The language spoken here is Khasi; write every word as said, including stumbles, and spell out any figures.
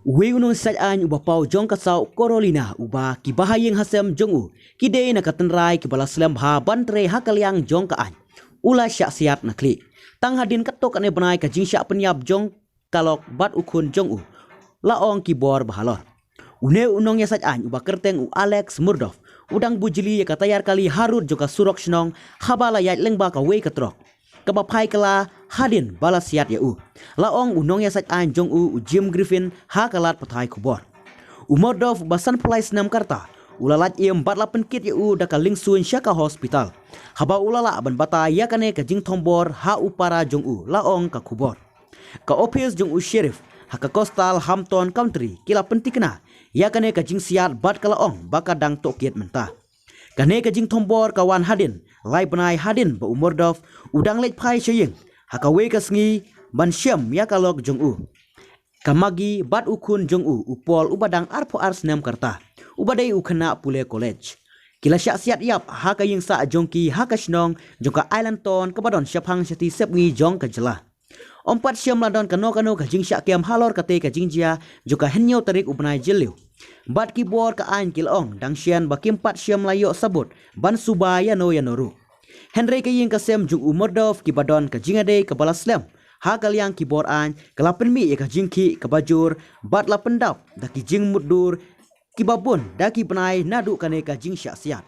Uwei u nongïasaid aiñ uba paw jong ka South Carolina uba ki bahaïing hasem jong u ki dei na ka tynrai kiba la slem bha ban trei ha ka liang jong ka aiñ, u la shah siat na khlieh. Tang hadien katto katne bnai ka jingshah pynïap jong ka lok bad u khun jong u, la ong ki bor ba halor. Une u nongïasaid aiñ uba kyrteng u Alex Murdaugh u dang buh jli ïa ka tayar kali harud jong ka surok shnong haba la ïaid lyngba kawei ka trok kaba phai kylla hadien ba la siat ïa u, la ong u nongïasaid aiñ jong u, u Jim Griffin, ha ka lad pathai khubor. U Murdaugh uba sanphew lai snem ka rta u la lait im bad la pynkit ïa u da ka liengsuiñ sha ka hospital, haba u la lah ban batai ïa kane ka jingthombor ha u para jong u, la ong ka khubor. Ka ophis jong u sheriff ha ka Coastal Hampton County ki la pynthikna ïa kane ka jingsiat bad ka la ong ba ka dang tohkit mynta. Kane ka jingthombor ka wan hadien lai bnai hadien ba u Murdaugh u dang leit phai sha ïing ha kawei ka sngi ban shem ïa ka lok jong u, ka Maggie, bad u khun jong u, u Paul, uba dang arphew ar snem ka rta, uba dei u khynnah pule college. Ki la shah siat ïap ha ka ïing sah jong ki ha ka shnong jong ka Island Town kaba don shaphang shathie sepngi jong ka jylla. Ym pat shym la don kano kano ka jingshah kem halor katei ka jingjia jong ka hynñiew tarik u bnai Jylliew. Bad ki bor ka aiñ ki la ong dang shen ba kim pat shym la ïoh sabut ban suba ïano ïano ruh. Hynrei ka ïing ka sem jong u Murdaugh kiba don ka jingïadei kaba la slem ha ka liang ki bor aiñ ka la pynmih ïa ka jingkhih kaba jur bad la pyndap da ki jingmutdur kiba bun da ki bnai naduh kane ka jingshah siat.